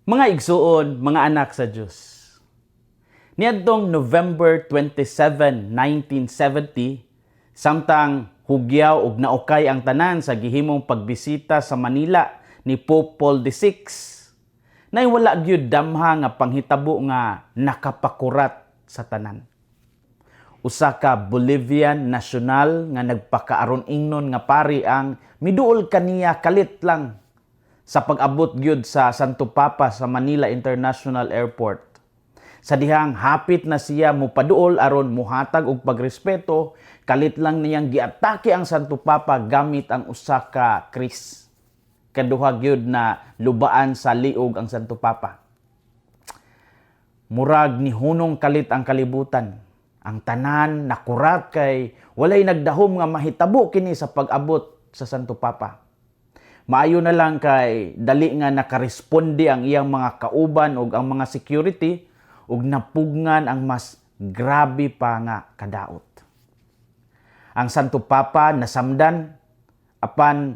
Mga igsuon, mga anak sa Dios. Niadtong November 27, 1970, samtang hugyaw ug naukay ang tanan sa gihimong pagbisita sa Manila ni Pope Paul VI, nay wala gyud damha nga panghitabo nga nakapakurat sa tanan. Usa ka Bolivian national nga nagpakaaron ingnon nga pari ang miduol kaniya kalit lang sa pag-abot gyud sa Santo Papa sa Manila International Airport. Sa dihang hapit na siya mupaduol aron muhatag og pagrespeto, kalit lang niyang giatake ang Santo Papa gamit ang usa ka kris. Kaduha gyud na lubaan sa liog ang Santo Papa. Murag nihunong kalit ang kalibutan. Ang tanan nakurat kay walay nagdahom nga mahitabo kini sa pag-abot sa Santo Papa. Maayo na lang kay dali nga nakaresponde ang iyang mga kauban ug ang mga security ug napugngan ang mas grabe pa nga kadaot. Ang Santo Papa nasamdan, apan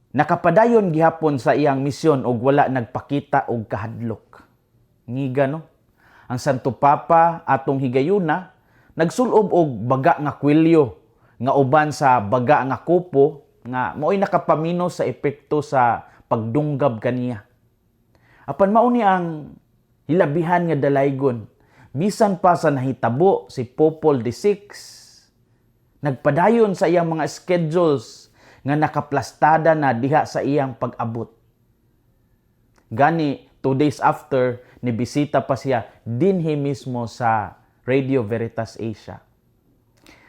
nakapadayon gihapon sa iyang misyon ug wala nagpakita og kahadlok. Ngiga, no? Ang Santo Papa atong higayuna nagsulob og baga nga kwelyo nga uban sa baga nga kupo nga mao'y nakapamino sa epekto sa pagdunggab kaniya. Apan mao ni ang hilabihan nga dalaygon. Bisan pa sa nahitabo, si Pope Paul VI nagpadayon sa iyang mga schedules nga nakaplastada na diha sa iyang pag-abot. Gani, 2 days after, nibisita pa siya dinhi mismo sa Radio Veritas Asia.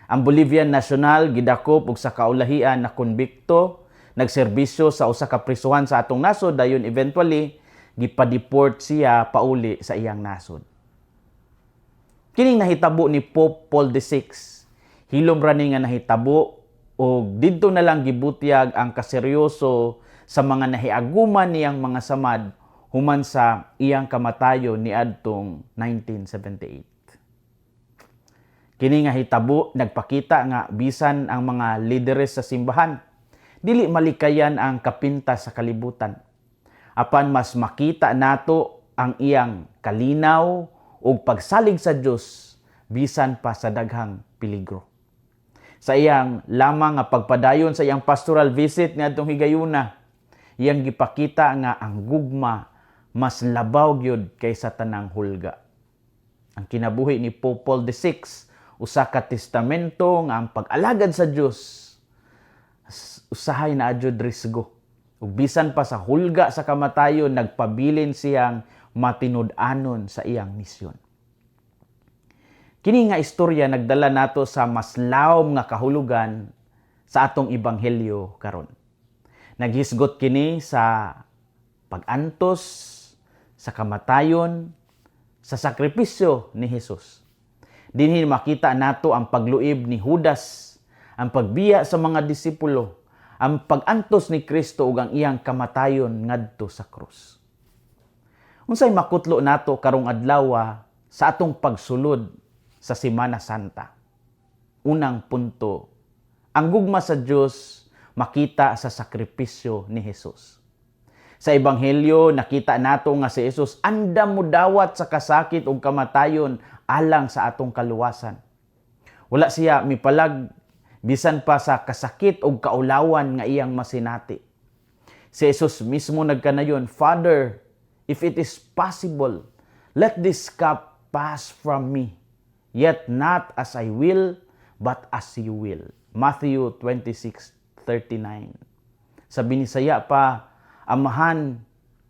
Ang Bolivian National gidakop ug sa kaulahian na konbikto, nagserbisyo sa usa ka prisuhan sa atong nasod, dayon eventually gipa-deport siya pauli sa iyang nasod. Kining nahitabo ni Pope Paul VI, hilom ra ni nga nahitabo ug didto na lang gibutyag ang kaseryoso sa mga nahiaguman niyang mga samad human sa iyang kamatayon niadtong 1978. Kini nga hitabo nagpakita nga bisan ang mga lideres sa simbahan dili malikayan ang kapintas sa kalibutan. Apan mas makita nato ang iyang kalinaw ug pagsalig sa Dios bisan pa sa daghang peligro. Sa iyang lamang nga pagpadayon sa iyang pastoral visit ngadtong higayuna, iyang gipakita nga ang gugma mas labaw gyud kaysa tanang hulga. Ang kinabuhi ni Pope Paul VI usa ka testamento nga ang pag-alagad sa Dios usahay naa jud risgo. Ug bisan pa sa hulga sa kamatayon, nagpabilin siyang matinud-anon sa iyang misyon. Kini nga istorya nagdala nato sa mas lawom nga kahulugan sa atong ebanghelyo karon. Naghisgot kini sa pag-antos, sa kamatayon, sa sakripisyo ni Jesus. Dinhi makita nato ang pagluib ni Judas, ang pagbiya sa mga disipulo, ang pag-antos ni Kristo ug ang iyang kamatayon ngadto sa krus. Unsay makutlo nato karong adlaw sa atong pagsulod sa Semana Santa? Unang punto, ang gugma sa Dios makita sa sakripisyo ni Jesus. Sa Ebanghelyo, nakita nato nga si Jesus andam modawat sa kasakit ug kamatayon alang sa atong kaluwasan. Wala siya mipalag bisan pa sa kasakit ug kaulawan nga iyang masinati. Si Jesus mismo nagkanayon, "Father, if it is possible, let this cup pass from me. Yet not as I will, but as you will." Matthew 26:39. Sa Binisaya pa, "Amahan,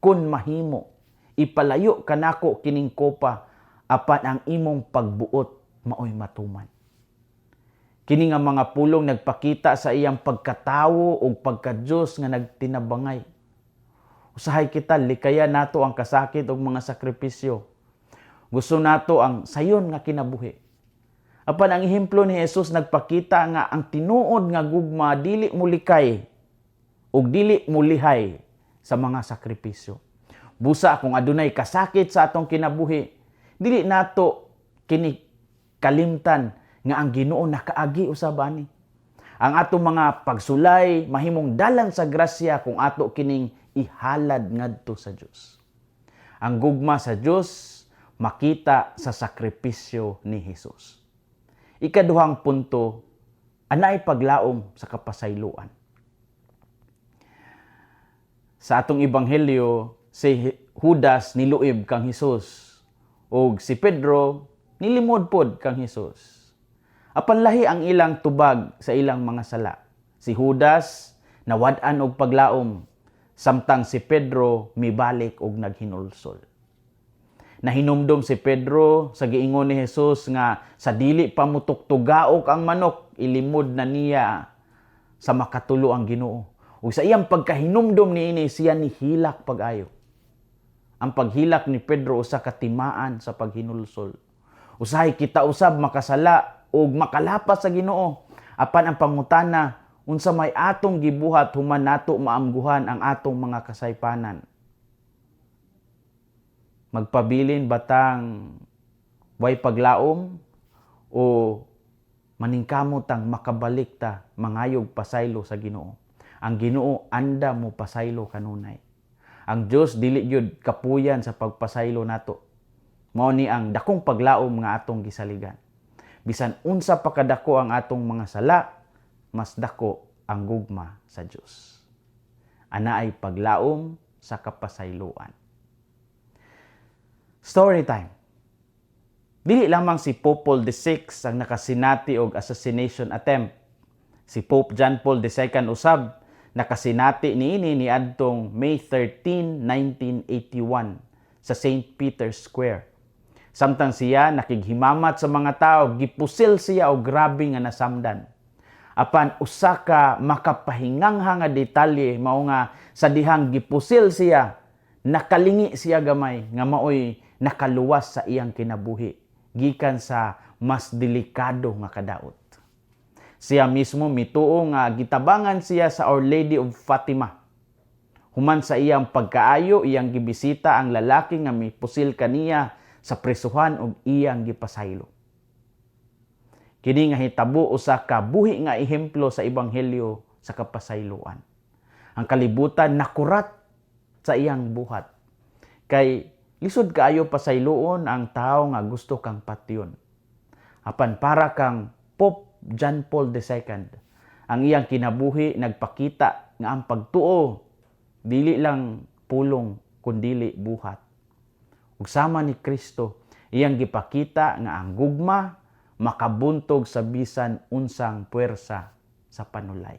kun mahimo, ipalayo kanako kining kopa, apan ang imong pagbuot maoy matuman." Kini nga mga pulong nagpakita sa iyang pagkatawo ug pagka-Dios nga nagtinabangay. Usahay kita likayan nato ang kasakit ug mga sakripisyo. Gusto nato ang sayon nga kinabuhi. Apan ang ehemplo ni Jesus nagpakita nga ang tinuod nga gugma dili mulikay ug dili mulihay sa mga sakripisyo. Busa kung adunay kasakit sa atong kinabuhi, dili nato kini kalimtan nga ang Ginoo nakaagi usab ani. Ang atong mga pagsulay mahimong dalan sa grasya kung ato kining ihalad ngadto sa Dios. Ang gugma sa Dios makita sa sakripisyo ni Hesus. Ikaduhang punto, anay paglaom sa kapasayloan. Sa atong ebanghelyo, si Judas niluib kang Hesus ug si Pedro nilimod pod kang Hesus. Apan lahi ang ilang tubag sa ilang mga sala. Si Judas nawad-an og paglaom, samtang si Pedro mibalik og naghinulsol. Nahinumdom si Pedro sa giingon ni Jesus nga sa dili pa mutugtugaok ang manok, ilimod na niya sa makatulo ang Ginoo. Ug sa iyang pagkahinumdom niini, siya nihilak pag-ayo. Ang paghilak ni Pedro usa ka timaan sa paghinulsol. Usahay kita usab makasala ug makalapas sa Ginoo. Apan ang pangutana, unsa may atong gibuhat human nato maamguhan ang atong mga kasaypanan? Magpabilin batang way paglaom o maningkamot tang makabalik ta mangayog pasaylo sa Ginoo? Ang Ginoo andam mo pasaylo kanunay. Ang Dios dili gyud kapuyan sa pagpasaylo nato. Mao ni ang dakong paglaom nga atong gisaligan. Bisan unsa pa kadako ang atong mga sala, mas dako ang gugma sa Dios. Ana ay paglaom sa kapasayloan. Story time. Dili lamang si Pope Paul VI ang nakasinati og assassination attempt. Si Pope John Paul II usab nakasinati niini niadtong May 13, 1981 sa St. Peter's Square. Samtang siya nakighimamat sa mga tao, gipusil siya og grabe nga nasamdan. Apan usa ka makapahingangha nga detalye mao nga sa dihang gipusil siya, nakalingi siya gamay nga maoy nakaluwas sa iyang kinabuhi gikan sa mas delikado nga kadaot. Siya mismo mituo nga gitabangan siya sa Our Lady of Fatima. Human sa iyang pagkaayo, iyang gibisita ang lalaki nga mipusil kaniya sa presuhan ug iyang gipasaylo. Kini nga hitabo usa ka buhi nga ehemplo sa ebanghelyo sa kapasayloan. Ang kalibutan nakurat sa iyang buhat. Kay lisod kaayo pasayloon ang tawo nga gusto kang patyon. Apan para kang Pope John Paul II, ang iyang kinabuhi nagpakita nga ang pagtuo dili lang pulong kundili buhat. Ug sama ni Kristo, iyang gipakita nga ang gugma makabuntog sa bisan unsang puwersa sa panulay.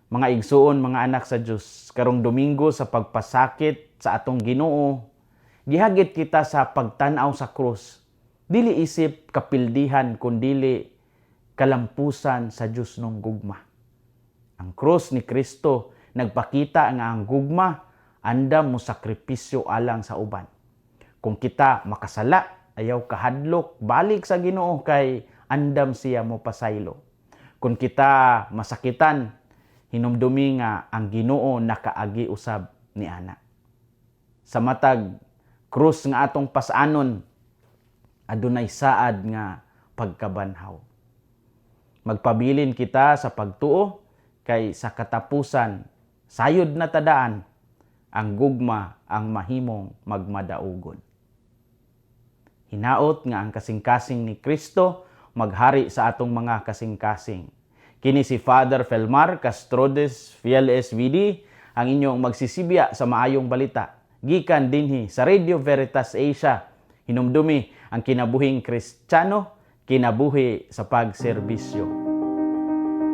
Mga igsuon, mga anak sa Dios, karong Domingo sa pagpasakit sa atong Ginoo, gihagit kita sa pagtan-aw sa krus. Dili isip kapildihan kundili kalampusan sa Dios nung gugma. Ang krus ni Kristo nagpakita nga ang gugma andam mo sakripisyo alang sa uban. Kung kita makasala, ayaw kahadlok, balik sa Ginoo kay andam siya mo pasaylo. Kung kita masakitan, hinumdumi nga ang Ginoo nakaagi usab ni ana. Sa matag krus nga atong pasanon, adunay saad nga pagkabanhaw. Magpabilin kita sa pagtuo kay sa katapusan sayod na tadaan, ang gugma ang mahimong magmadaugon. Hinaot nga ang kasing-kasing ni Kristo maghari sa atong mga kasing-kasing. Kini si Father Felmar Castrodes Fiel SVD, ang inyong magsisibya sa maayong balita. Gikan dinhi sa Radio Veritas Asia. Hinumdumi ang kinabuhing Kristiyano, kinabuhi sa pagserbisyo.